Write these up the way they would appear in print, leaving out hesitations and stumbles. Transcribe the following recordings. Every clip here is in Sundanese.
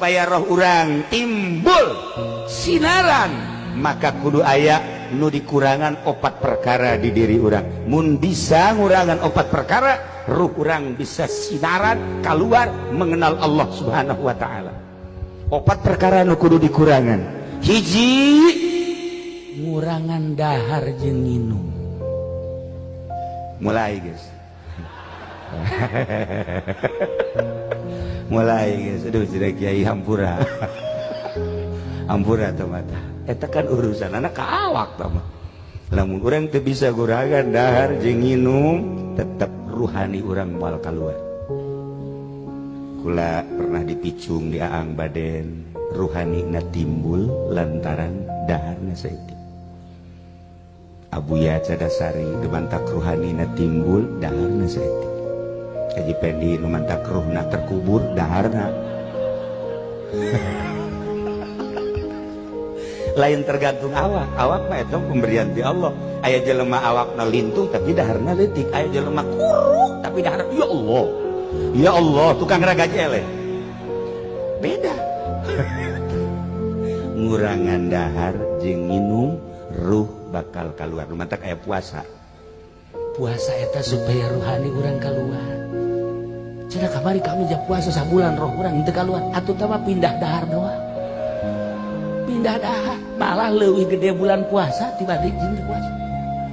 Supaya roh urang timbul sinaran, maka kudu aya nu dikurangan opat perkara di diri urang. Mun bisa ngurangan opat perkara, ruh urang bisa sinaran keluar mengenal Allah Subhanahu wa taala. Opat perkara nu kudu dikurangan. Hiji, ngurangan dahar jeung nginum. Mulai guys. Mulai guys. Aduh cenah kiai hampura. Hampura teh mata. Eta kan urusan anak ka awak tah mah. Lamun urang teu bisa ngurangan dahar jeung nginum, tetep ruhani urang moal kaluar. Kula pernah dipicung di Aang Baden, ruhani na timbul lantaran daharna saeutik. Abuya Cadasari dimantak ruhani na timbul daharna saeutik. Haji Pendi nu mantak ruhna terkubur daharna. Lain tergantung awak, awak mah eta pemberian ti Allah. Aya jelema awakna lintung tapi daharna leutik, aya jelema kuruk tapi daharna ya Allah. Ya Allah, tukang ragaji eleh. Beda. Ngurangan dahar jeung nginum, ruh bakal keluar. Mantak aya puasa. Puasa eta supaya ruhani urang keluar. Cenah kamari kami jam puasa sabulan roh urang teu keluar. Atuh tah mah pindah dahar doang. Pindah dahar, malah leuwih gede bulan puasa tibanding jeung puasa.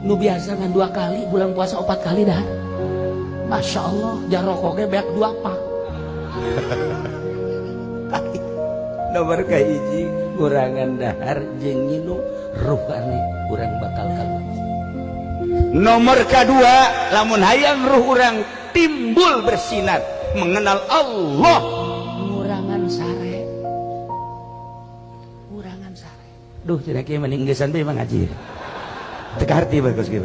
Nu biasa ngan 2 kali, bulan puasa 4 kali dahar. Masya Allah, jarokoknya banyak 2 pak. Nomor kahiji, kurangan dahar jeung nginum, ruhani urang bakal keluar. Nomor kedua, lamun hayang ruh urang timbul bersinar mengenal Allah, ngurangan sare. Ngurangan sare. Duh, cenah kieu mending geusan bae ngaji. Teu kaharti bagus kieu.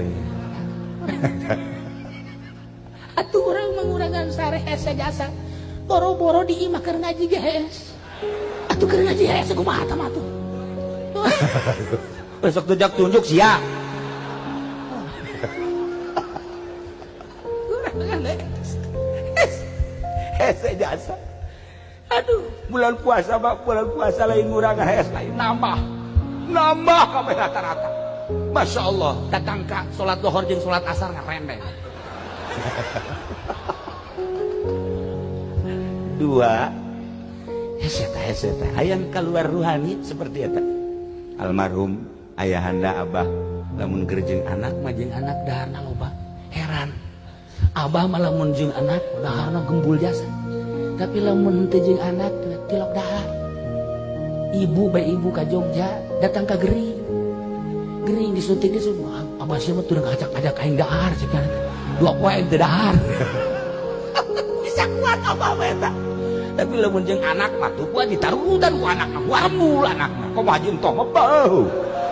Atuh urang mengurangan sare hese jasa. Boro-boro di imah keur ngaji ge hees. Atuh keur ngaji hees kumaha tah mah atuh. Besok tujak tunjuk sia. Hese jasa. Aduh, bulan puasa mah bulan puasa lain ngurangan hees lain nambah. Nambah kabeh rata-rata. Masya Allah, datang ka salat lohor jeung salat asar ngarendeng. Dua, hese teh hayang keluar ruhani seperti eta. Almarhum ayahanda abah lamun keur jeung anak mah jeung anak daharna loba. Heran. Abah mah lamun jeung anak daharna gembul jasa. Tapi lamun teu jeung anak tilok dahar. Ibu bae ibu ka Jogja datang ka gering. Gering disuntik disuntik. Abah sia mah turun ngajak-ngajak aing dahar cenah. 2 poe aing teu dahar. Bisa kuat abah mah eta. Tapi lamun jeung anak mah tuh kuat ditarutan ku anakna, ku arembul anakna. Komo haji entoh mah beuh.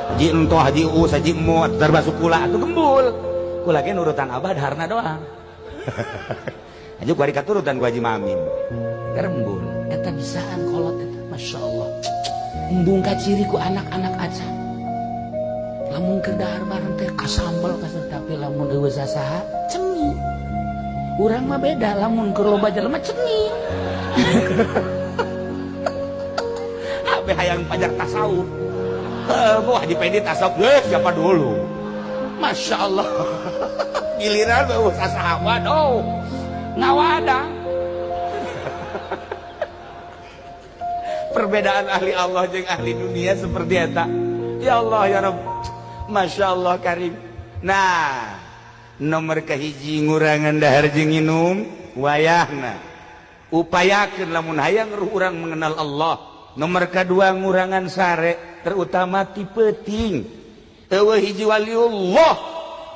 Haji entoh, haji us, haji emo, termasuk kula atuh gembul. Kula ge nurutan abah daharna doang. Haji ku ari katurutan ku Haji Mamin. Garembul eta bisaan kolot eta, Masya Allah. Embung kaciri ku anak-anak aja. Lamun keur dahar bareng teh kasambel kasar, tapi lamun eueuh sasaha cemi. Urang mah beda, lamun keur loba jelema cemi. Abe hayang pajar tasawuf. Heuh, Haji Pendi tasawuf, siapa dulu? Masya Allah. Giliran eueuh sasaha waduh. Ngawada. Perbedaan ahli Allah jeung ahli dunia seperti eta. Ya Allah ya Rabb. Masya Allah karim. Nah, nomor kahiji ngurangan dahar jeung nginum wayahna. Upayakeun lamun hayang ruh urang mengenal Allah. Nomor kedua ngurangan sare, terutama ti peuting. Eueuh hiji waliullah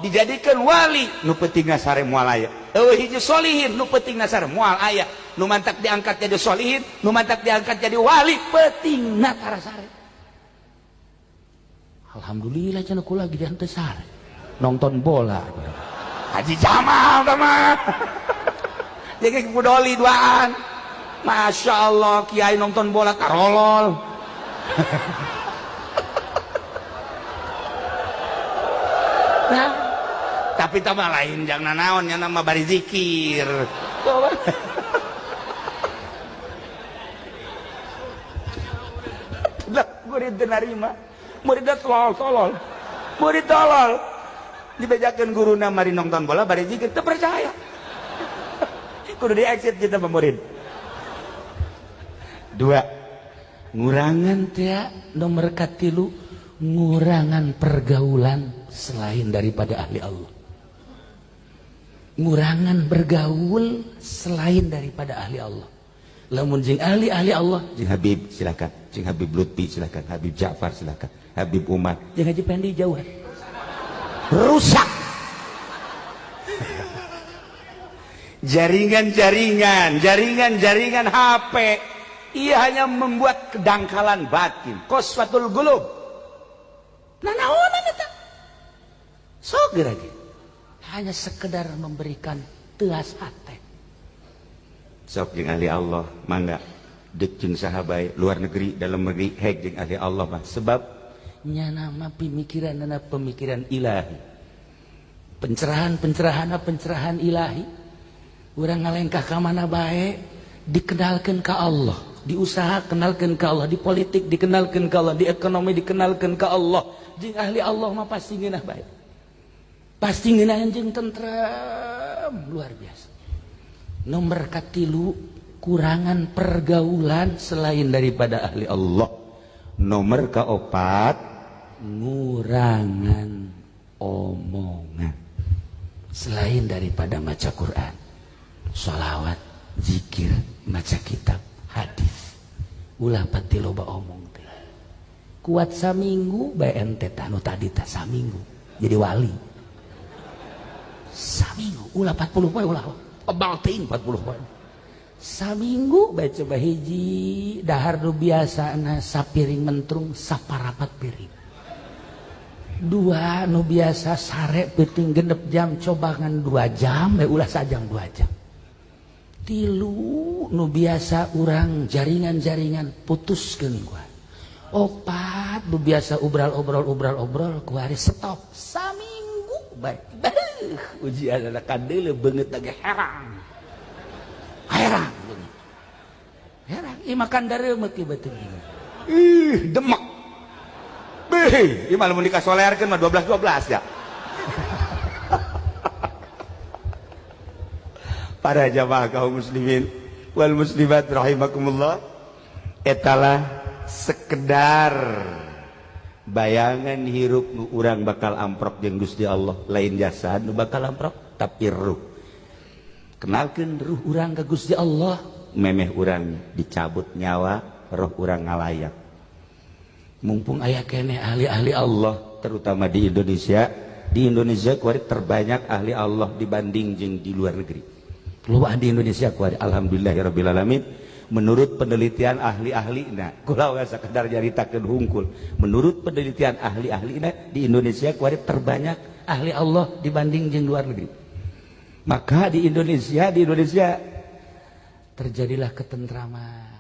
dijadikan wali nu peutingna sare moal aya. Eueuh hiji solihin nu peutingna sare moal aya. Nu mantak diangkat jadi solihin, nu mantak diangkat jadi wali peutingna tara sare. Alhamdulillah cenah kula lagi henteu sare. Nonton bola. Haji Jamal tah mah. Jadi kudoli duaan. Masya Allah kiai nonton bola karolol. Nah, tapi tambah lain jangan naon nya nama bari zikir. Murid teu narima. Murid tolol tolol. Murid tolol. Dibejakeun guruna mari nonton bola bari zikir teu percaya. Kudu di exit kita murid. Dua, ngurangan teh nomor katilu, ngurangan pergaulan selain daripada ahli Allah. Ngurangan bergaul selain daripada ahli Allah. Lamun jeung ahli-ahli Allah, jeung Habib silakan, jeung Habib Lutfi silakan, Habib Ja'far silakan, Habib Umar, jeung Haji Pendi jauhan. Rusak. Jaringan-jaringan, jaringan-jaringan HP, ia hanya membuat kedangkalan batin, qaswatul qulub. Nanaonan eta? Sok geura ge. Hanya sekedar memberikan teas hate. Sok jeung ahli Allah, mangga deuk jeung saha bae, luar negeri, dalam negeri, hek jeung ahli Allah mah. Sebab nyana mah pemikiranna pemikiran ilahi. Pencerahan-pencerahanna pencerahan ilahi. Urang ngalengkah ka mana bae dikenalkeun ka Allah, di usaha kenalkeun ka Allah, di politik dikenalkeun ka Allah, di ekonomi dikenalkeun ka Allah. Jeung ahli Allah mah pasti ngeunah bae. Pasti ngeunah jeung tentrem luar biasa. Nomor katilu, kurangan pergaulan selain daripada ahli Allah. Nomor keopat, ngurangan omongan selain daripada maca Quran, sholawat, zikir, maca kitab, hadis. Ulah pati loba omong teh. Kuat saminggu bae ente tah nu tadi tah saminggu jadi wali. Saminggu ulah 40 poe ulah. Kebal teuing 40 poe. Saminggu bae coba hiji dahar nu biasana sapiring mentrung saparapat piring. Dua nu biasa sare peuting 6 jam coba ngan 2 jam bae ulah sajam 2 jam. Tilu nu biasa urang jaringan-jaringan putuskeun kuari. Opat nu biasa obral-obrol kuari stop saminggu bae. Ujian anak kadeule beungeut lagi herang. Herang beungeut. Herang ieu makan dareumeut ieu beuteung. Ih, demek. Beuh, ieu mah lamun dikasolerkeun mah 12-12 ya. Para jamaah kaum muslimin wal muslimat rahimakumullah, etalah sekedar bayangan hirup nu urang bakal amprok jeung Gusti Allah, lain jasad nu bakal amprok tapi ruh. Kenalkeun ruh urang ka Gusti Allah, memeh urang dicabut nyawa, roh urang ngalayak. Mumpung aya keneh ahli-ahli Allah, terutama di Indonesia. Di Indonesia kuari terbanyak ahli Allah dibanding jeung di luar negeri. Loba di Indonesia kuari, alhamdulillahirabbil alamin. Menurut penelitian ahli-ahlina, kula we sakedar nyaritakeun hungkul. Menurut penelitian ahli-ahlina di Indonesia kuari terbanyak ahli Allah dibanding jeung luar negeri. Maka di Indonesia terjadilah ketentraman.